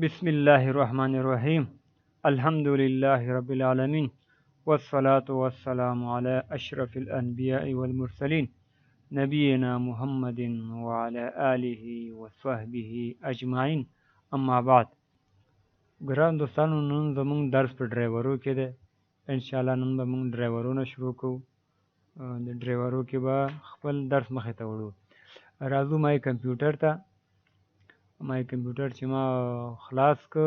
بسم الله الرحمن الرحیم. الحمد لله رب العالمین، والصلاة والسلام على اشرف الانبیاء والمرسلین، نبینا محمد وعلى آله وصحبه اجمعین، اما بعد. ګران دوستانو، نن زمونږ درس په ډرایورو کې دی. انشاءالله نن به مونږ ډرایورونه شروع کوو. د ډرایورو کې به خپل درس مخې ته وړو. راځو my computer ته. my computer چې ما خلاص که،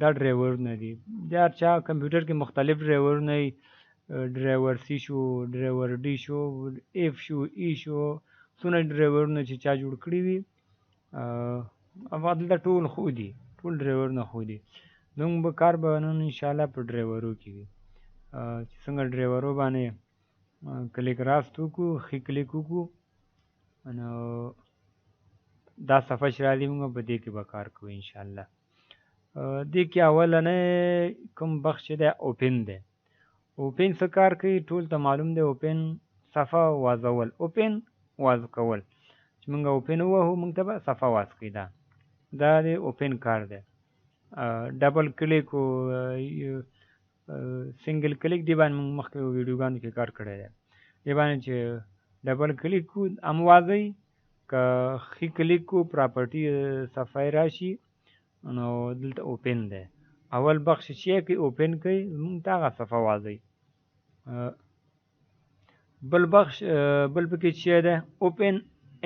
دا ډرایورونه دي. د هر چا کمپیوټر کې مختلف ډرایورونه وي. driver C شو، driver D شو، F شو، E شو، څونه ډرایورونه چې چا جوړ کړي وي، هغه دلته ټول خو دي، ټول ډرایورونه خو دي. زموږ به کار به نن انشاءالله په ډرایورو کې وي، چې څنګه ډرایورو باندې کلیک راست وکړو، ښي کلیک وکړو، نو دا صفحه چې راځي موږ په دې کې به کار کوو انشاءالله. دې کې اولنی کوم بخش چې دی open دی. open څه کار کوي ټول ته معلوم دی. open صفحه وازول، open واز کول، چې موږ open ووهو موږ ته به صفحه واز کوي. دا د open کار دی. double click او single click دی باندې موږ مخکې ویډیوګانو کې کار کړی دی. دې باندې چې double click کو هم وازوي، که ښي کلیک کو property صفحه یې راشي، نو دلته open دی. اول بخش چې کوي open کوي، موږ ته هغه صفحه وازوي. بل بخش بل پکې چې دی open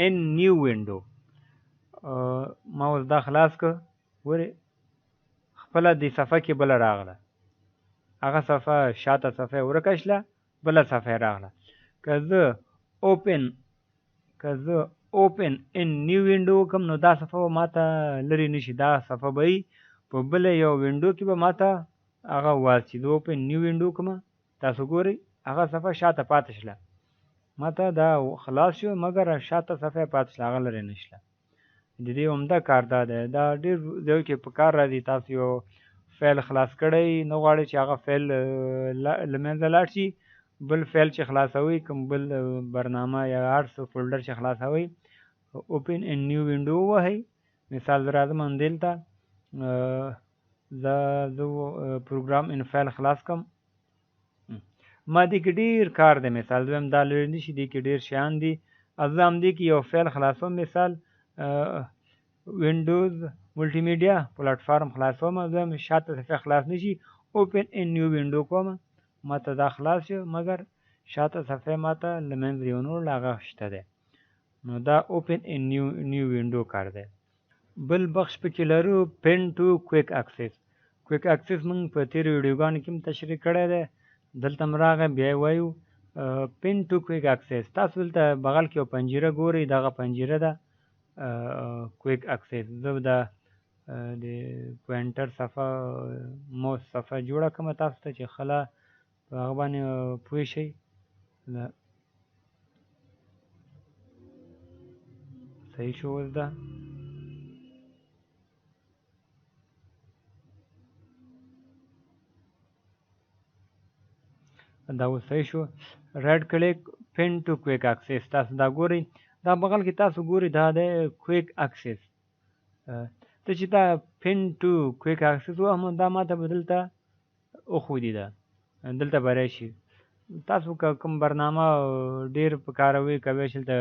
in new window. ما اوس دا خلاص که، ګورې خپله دې صفحه کې بله راغله، هغه صفحه شاته صفحه یې ورکه شله، بله صفحه یې راغله. که زه open in new window وکړم، نو دا صفحه به ماته لرې نه شي، دا صفحه به یې په بله یو window کې به ماته هغه واز شي. زه open new window کړم، تاسو ګورئ هغه صفحه شاته پاتې شله، ماته دا خلاص شو، مګر شاته صفحه پاتې شله، هغه لرې نه شله. د دې عمده کار دا دی. دا ډېر ځایو کې په کار راځي. تاسو یو فایل خلاص کړئ، نه غواړئ چې هغه فایل له منځه لاړ شي، بل فایل چې خلاصوئ، کوم بل برنامه یا هر څه folder چې خلاصوئ، open in new window ووهئ. مثال زه راځم همدلته، زه program in file خلاص کړم. ما دې کې ډېر کار دی. مثال زه وایم دا لرې نه شي، دې کې ډېر شیان دي. زه همدې کې یو فایل خلاصوم، مثال Windows Multimedia Platform خلاصوم، زه وایم شاته صفحه خلاص نه شي، open in new window کوم، ما ته دا خلاص شو، مګر شاته صفحه ما ته له منځه یو نور هغه شته دی. نو دا open in new window کار دی. بل بخش پکې لرو pin to quick access. Quick access موږ په تېرو ویډیوګانو کې هم تشریح کړی دی، دلته هم راغی، بیا یې وایو. Pin to quick access، تاسو دلته بغل کې یو پنجره ګورئ، دغه پنجره ده quick access. زه به د pointer صفحه موس صفحه جوړه کړم تاسو ته چې خله په هغه باندې پوه شئ. صحیح شو اوس دا. دا اوس صحیح شو. Right click pin to quick access، تاسو دا ګورئ، دا بغل کې تاسو ګورئ دا دی quick access. ته چې دا pin to quick access ووهم، دا ماته به دلته وښودي، دا دلته به راشي. تاسو که کوم برنامه ډېر په کاروئ، کوی شئ دلته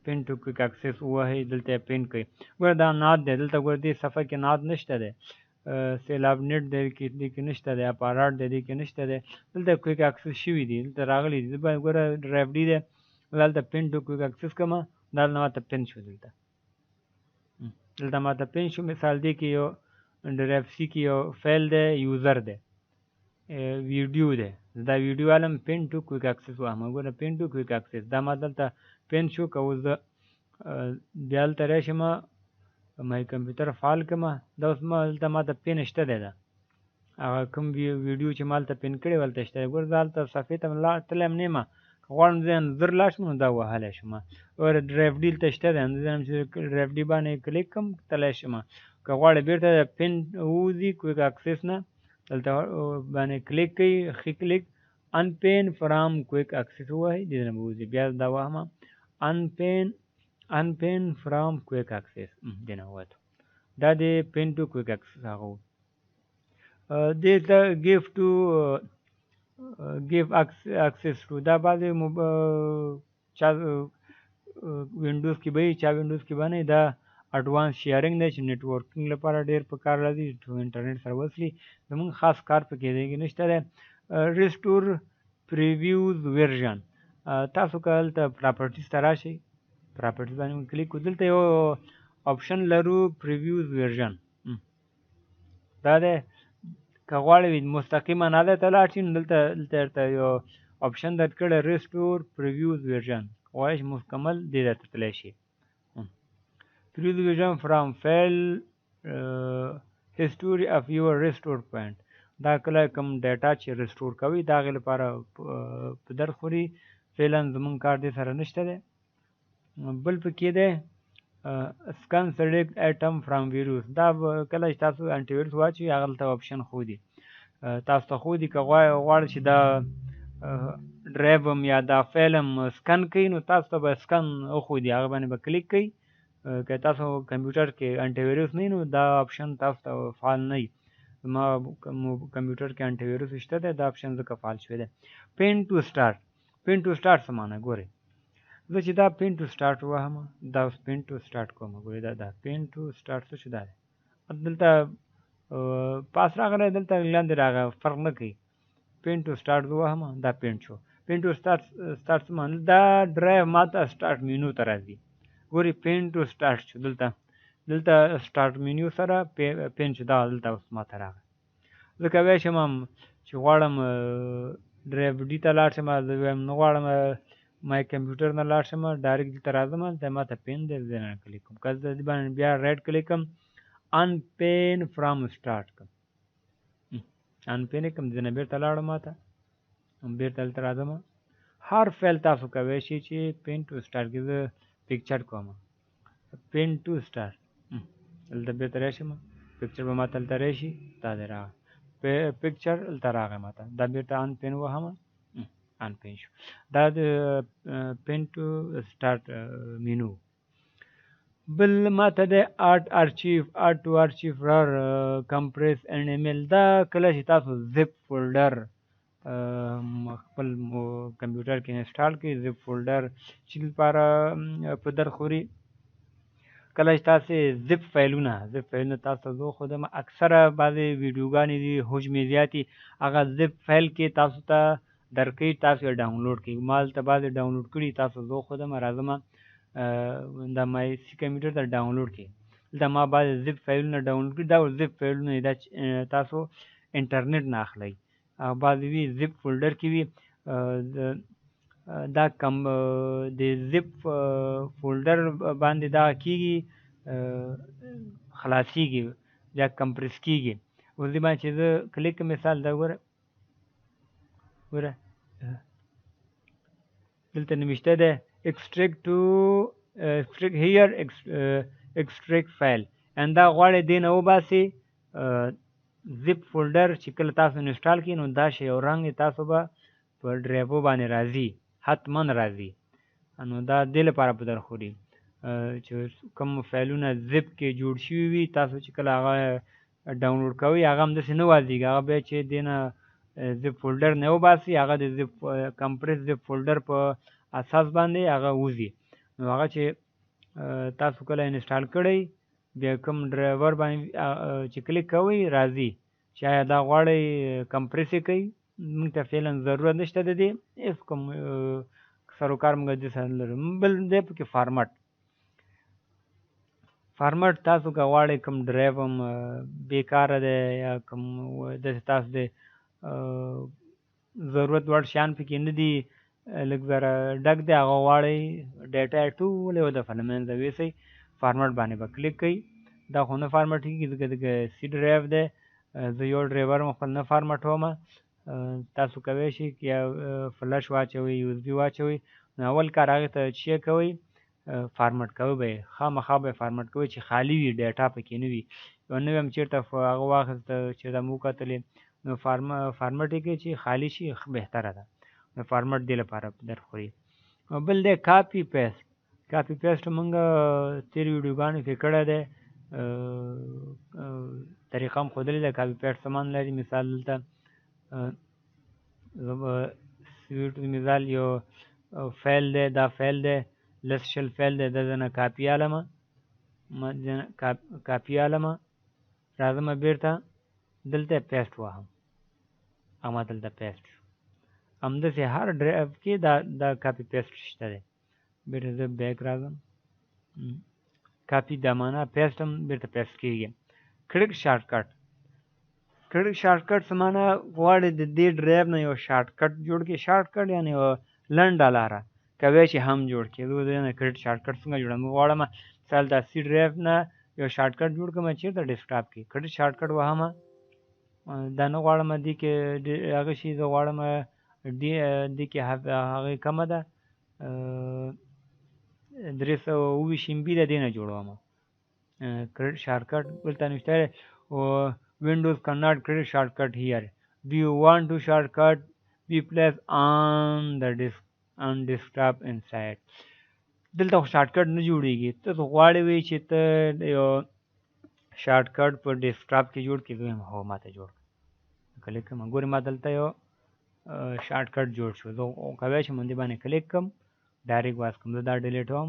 pin to quick access ووهئ، دلته یې pin کړئ. ګوره دا not دی، دلته ګوره دې صفحه کې not نشته دی، سیلاب نت دی کې دې کې نشته دی، اپارات دی دې کې نشته دی، دلته quick access شوي دي، دلته راغلي دي. زه به ګوره drive D دی، دلته pin to quick access کړم، دا ماته pin شو، دلته ماته pin شو. مثال دې کې یو drive C کې یو فایل دی، user دی، ویډیو دی، دا ویډیو عالم pin to quick access وهم. ګوره pin to quick access دا ما دلته pin شو. که اوس زه بیا هلته راشم my computer فعال کړم، دا اوس ما دلته ماته pin شته دی، دا هغه کوم ویډیو چې ما هلته pin کړې هلته شته دی. ګوره زه هلته صفحې ته تللی هم نه یم، که غواړم زه زر لاړ شم نو دا وهلی شم. ګوره drive D هلته شته دی، زه هم چې drive D باندې کلیک کړم تللی شم. که غواړې بېرته pin ووځي quick access نه، دلته باندې کلیک کوي، ښي click unpin from quick access ووهئ، دې نه به وځي. بیا دا وهمه unpin Unpin from quick access دې نه ووتو. دا د pin to quick access هغه و. دې ته give to give access to، دا بعضې چا وینډوز کې به وي، چا وینډوز کې به نه. دا advance sharing دی چې networking لپاره ډېر په کار راځي چې انټرنیټ سره وصلي. زمونږ خاص کار پکې دی کې نشته دی. Restore previous version، تاسو که هلته properties ته راشئ، properties باندې موږ کلیک کړو، دلته یو option لرو previous version. دا دی، که غواړئ مستقیما هلته ته لاړ شئ نو دلته درته یو option درکړی restore previous version، غواړئ چې مکمل دې ځای ته تللی شي. Previous version from file history of your restore point، دا کله کوم data چې restore کوي د هغې لپاره په درد خوري. فعلا زمونږ کار دې سره نشته دی. بل پکې دی scan select item from virus، دا کله چې تاسو انټي ویروس واچوي هغه دلته option ښودي تاسو ته ښودي، که غواړئ چې دا ډرایو هم یا دا فایل هم scan کوي نو تاسو ته به scan وښودي، هغه باندې به کلیک کوئ. که تاسو کمپیوټر کې انټي ویروس نه نو دا option تاسو ته فعال نه وي. زما کمپیوټر کې انټي ویروس شته دی، دا option ځکه فعال شوی دی. Pin to start، pin to start څه معنا؟ ګورئ، زه چې دا pin to start وواهم، دا اوس pin to start کوم، ګورئ دا pin to start څه شو؟ دا دی دلته پاس راغلی، دلته لاندې راغی، فرق نه کوي. Pin to start وواهم، دا pin شو. Pin to start څه معنا؟ دا ډرایو ماته start menu ته راځي. ګوري pin to start شو، دلته start menu سره pin شو، دا دلته اوس ماته راغی. زه کوی شم چې غواړم drive D ته لاړ شم، زه وایم نه غواړم my computer نه لاړ شم، direct دلته راځم، دلته ماته pin دی، زه نه کلیک کوم. که زه دې باندې بیا right click کوم، unpin from start کوم، unpin کوم، زه نه بیرته لاړم، ماته بیرته دلته راځم. هر فایل تاسو کوی شئ چې pin to start کې، زه picture کوم pin to start، دلته بیرته راشم، picture به ماته دلته راشي. دا دی راغی picture، دلته راغی ماته. دا بیرته unpin وهم، unpin شو. دا د pin to start menu. بل ماته د add archive، add to archive، RAR، compress and email. دا کله چې تاسو zip folder خپل کمپیوټر کې install کړئ، zip folder چې لپاره په در خوري، کله چې تاسو zip فایلونه تاسو ته زه وښودم، اکثره بعضې ویډیوګانې دي حجم یې زیات، هغه zip file کې تاسو ته درکوي، تاسو یې ډاونلوډ کړئ. ما دلته بعضې ډاونلوډ کړي، تاسو زه وښودم. راځم د my C computer ته ډاونلوډ کړئ، دلته ما بعضې zip فایلونه ډاونلوډ کړي. دا zip فایلونه دا تاسو انټرنیټ نه اخلئ، بعضې وي zip folder کې وي. دا کم د zip folder باندې دا کیږي، خلاصیږي یا compress کیږي. اوس دې باندې چې زه کلیک، مثال دا ګوره ګوره، دلته نوشته ده extract to extract here، extract file، and دا غواړي دې نه وباسي zip folder. چې کله تاسو install کړئ نو دا شی یو رنګ تاسو به په ډرایو باندې راځي، حتما راځي. نو دا دې لپاره په در خوري چې کوم فایلونه zip کې جوړ شوي وي، تاسو چې کله هغه ډاونلوډ کوئ هغه هم داسې نه وازیږي، هغه بیا چې دې نه zip folder نه وباسي، هغه د zip compress zip folder په اساس باندې هغه وځي. نو هغه چې تاسو کله install کړئ، بیا کوم ډرایور باندې چې کلیک کوئ راځي چې آیا دا غواړئ compress یې کوي. موږ ته فعلا ضرورت نشته د دې، هېڅ کوم سروکار موږ دې سره نه لرو. بل دی پکې format. Format تاسو که غواړئ کوم ډرایو هم بیکاره دی یا کوم داسې تاسو د ضرورت وړ شیان پکې نه دي، لږ ذره ډک دی، هغه غواړئ data یې ټول یو دفعه له منځه ویسئ، فارمټ باندې به کلیک کوئ. دا خو نه فارمټ کېږي ځکه د C drive دی، زه یو ډرایور هم خپل نه فارمټوم. تاسو کوی شئ یا فلش واچوئ، USB واچوئ، نو اول کار هغې ته چې کوئ فارمټ کوئ به یې، خامخا به یې فارمټ کوئ چې خالي وي، data پکې نه وي. یو نوی هم چېرته هغه واخیسته، چېرته مو وکتلې، نو فارمټ یې کړئ چې خالي شي، بهتره ده. نو فارمټ دې لپاره درخوري. بل دی copy paste. کاپي پیسټ مونږ تیر ویډیوګانو کې کړی دی، طریقه هم ښودلې ده. کاپي پیسټ څه معنی لري؟ مثال دلته سویټ مثال یو فایل دی، دا فایل دی لس شل فایل دی، دا نه کاپي علمه، کاپي علمه راځم بیرته دلته پیسټ وهم، اما دلته پیسټ شو. همداسې هر ډرایو کې دا کاپي پیسټ شته دی. بیرته زه بیک راځم، کاپي دا معنا پیسټ هم بیرته پیسټ کیږي. کړک شارټکټ، کړک شارټکټ څه معنا؟ غواړي د دې ډرایو نه یو شارټکټ جوړ کړي. شارټکټ یعنې یوه لنډه لاره کوی چې هم جوړ کړي. زه دې نه کریډ شارټکټ څنګه جوړوم؟ غواړم مثال دا سی ډرایو نه یو شارټکټ جوړ کړم چېرته ډیسکټاپ کې کریډ شارټکټ وهم، دا نه غواړم دې کې هغه شي، زه غواړم دې کې هغه کمه ده 327 MB ده، دې نه جوړوم کریډ شارټکټ. دلته نوشته دی Windows cannot create shortcut here. Do you want to shortcut be placed on the disk on desktop inside؟ دلته خو شارټکټ نه جوړیږي. ته خو غواړې وي چې ته یو شارټکټ په ډیسکټاپ کې جوړ کړې. زه وایم هو ما ته جوړ کړه، کلیک کړم، ګورې ما دلته یو شارټکټ جوړ شو. زه کوی شم دې باندې کلیک کړم، ډایرکټ واز کړم. زه دا ډیلیټوم،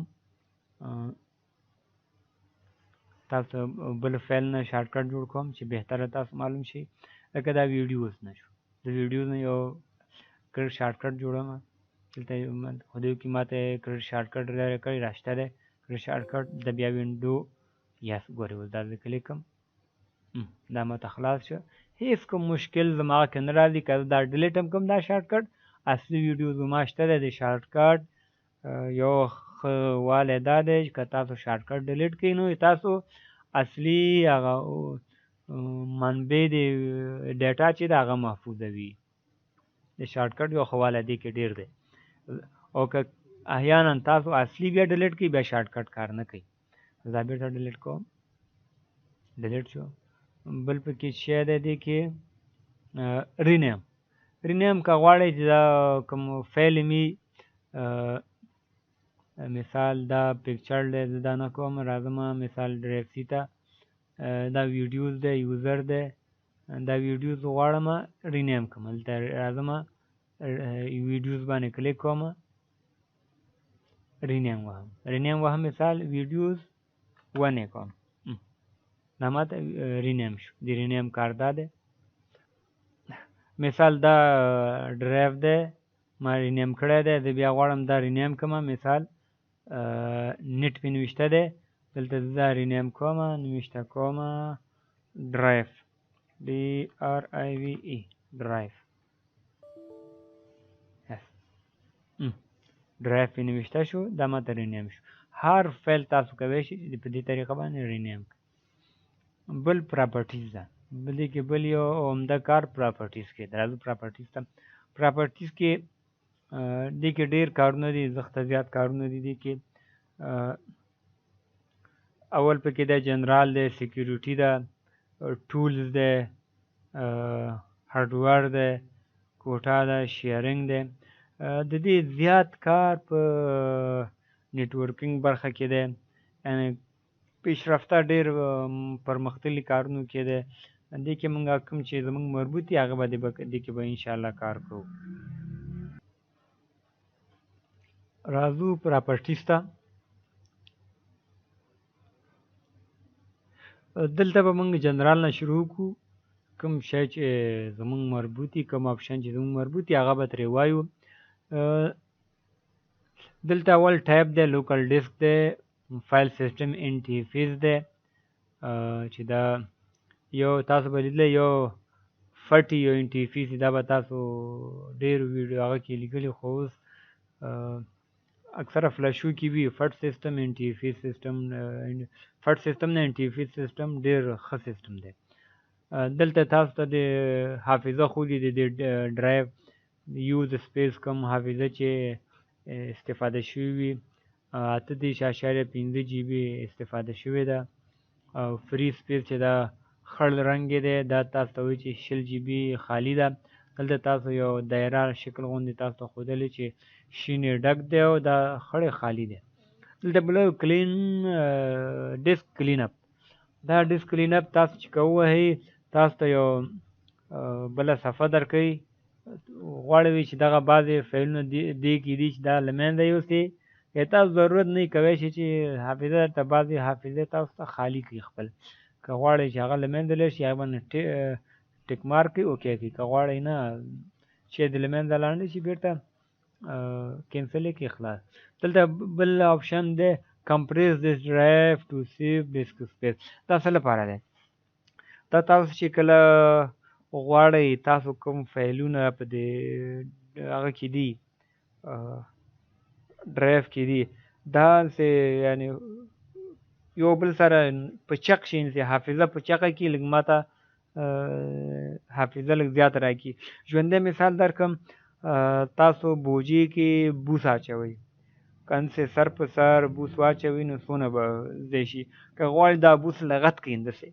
تاسو بل فایل نه شارټکټ جوړ کوم چې بهتره تاسو معلوم شي. لکه دا ویډیوز نه شو، د ویډیوز نه یو کریډ شارټکټ جوړوم. دلته خو دې کې ماته کریډ شارټکټ کړی راشته دی کریډ شارټکټ د بیا وینډو یس. ګورې اوس دا زه کلیک کړم، دا ماته خلاص شو. هیڅ کوم مشکل زما کې نه راځي. که زه دا ډیلیټ هم کوم دا شارټکټ، اصلي ویډیو زما شته دی. د شارټکټ یو ښه والی دا دی چې که تاسو شارټکټ ډیلیټ کړئ نو تاسو اصلي هغه منبع د ډیټا چې ده هغه محفوظوي. د شارټکټ یو ښه والی دې کې ډېر دی. او که احیانا تاسو اصلي بیا ډیلیټ کړئ، بیا شارټکټ کار نه کوي. زه دا بېرته ډیلیټ کوم، ډیلیټ شو. بل پکې شی دی دې کې رینیم. رینیم که غواړئ چې دا کوم فایل می مثال دا پکچر دی، زه دا نه کوم، راځم مثال ډرایو سی ته، دا ویډیوز دی، یوزر دی، دا ویډیوز غواړم رینیم کړم. دلته راځم ویډیوز باندې کلیک کوم، رینیم وهم، رینیم وهم، مثال ویډیوز ون یې کوم، دا ماته رینیم شو. د رینیم کار دا دی. مثال دا ډرایو دی، ما رینیم کړی دی، زه بیا غواړم دا رینیم کړم. مثال نت پې نوشته دی، دلته زه دا رینیم کوم، نوشته کوم ډرایو، DRIVE ډرایو، ډرایو پې نوشته شو، دا ماته رینیم شو. هر فایل تاسو کوی شئ چې په دې طریقه باندې رینیم کړئ. بل پراپرټیز ده، بل دې کې بل یو عمده کار پراپرټیز کې دی. راځو پراپرټیز ته. پراپرټیز کې دې کې ډېر کارونه دي، زښته زیات کارونه دي دې کې. اول پکې دی جنرال دی، سکیورټي ده، ټولز دی، هارډویر دی، کوټا ده، شیرینګ دی. د دې زیات کار په نیټورکینګ برخه کې دی، یعنې پیشرفته ډېر پرمختللي کارونو کې دی. دې کې موږ کوم چې زموږ مربوط دي هغه به دې کې به انشاءالله کار کوو. راځو پراپرټیز ته. دلته به موږ جنرال نه شروع کړو. کوم شی چې زموږ مربوط دي، کوم آپشن چې زموږ مربوط دي هغه به ترې وایو. دلته اول ټایپ دی، لوکل ډیسک دی، فایل سیستم انټرفیس دی، چې دا یو تاسو به لیدلی یو فټي یو انټرفیس دی، دا به تاسو ډېر ویډیو هغه کې لیکلي، خو اوس اکثره فلشو کې وي فټ سیستم، انټرفیس سیستم. فټ سیستم نه انټرفیس سیستم ډېر ښه سیستم دی. دلته تاسو ته د حافظه ښودي، د دې ډرایو یوز سپیس کوم حافظه چې استفاده شوې وي، 38.5 جی بي استفاده شوې ده. او فری سپیس چې دا خړ رنګ دی، دا تاسو ته وایي چې 20 جی بي خالی ده. دلته تاسو یو دایره شکل غوندې تاسو ته ښودلی چې شین یې ډک دی او دا خړې خالی دی. دلته بل clean disk clean up. دا disk clean up تاسو چې کوئ تاسو ته یو بله صفحه درکوي، غواړئ چې دغه بعضې فایلونه دې کې دي چې دا له منځه یوسي، که تاسو ضرورت نه کوی شي چې حافظه درته بعضې حافظه تاسو ته خالي کړي خپل. که غواړئ چې هغه له منځه لاړ شي هغه باندې tick mark کړئ، okay کړئ. که غواړئ نه چې د له منځه لاړ نه شي بېرته cancel یې کړئ، خلاص. دلته بل option دی compress this drive to save disk space. دا څه لپاره دی؟ دا تاسو چې کله غواړئ تاسو کوم فایلونه په دې هغه کې دي ډرایو کې دي، دا سه یعنی یو بل سره په چق شي، حافظه په چقه کې لږ ماته حافظه لږ زیاته راکړي. ژوندی مثال درکم، تاسو بوجۍ کې بوس اچوئ، که هسې سر په سر بوس واچوي نو څونه به ځای شي. که غواړئ دا بوس لغت کړئ، همداسې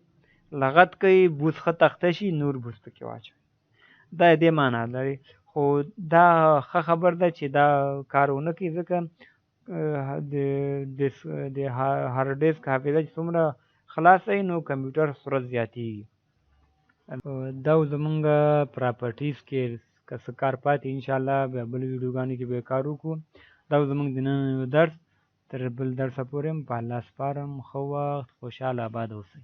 لغت کړئ، بوس ښه تخته شي، نور بوس پکې واچوئ، دا دې معنا لري. خو دا ښه خبر ده چې دا کار ونه کړي، ځکه د هارډ ډیسک حافظه چې څومره خلاصه وي نو کمپیوټر سرعت زیاتېږي. دا زمونږ properties کې که څه کار پاتې انشاءالله بیا بل ویډیوګانو کې به کار وکړو. دا زمونږ د نن درس، تر بل درسه پورې په الله سپارم. ښه وخت، خوشحاله آباد اوسئ.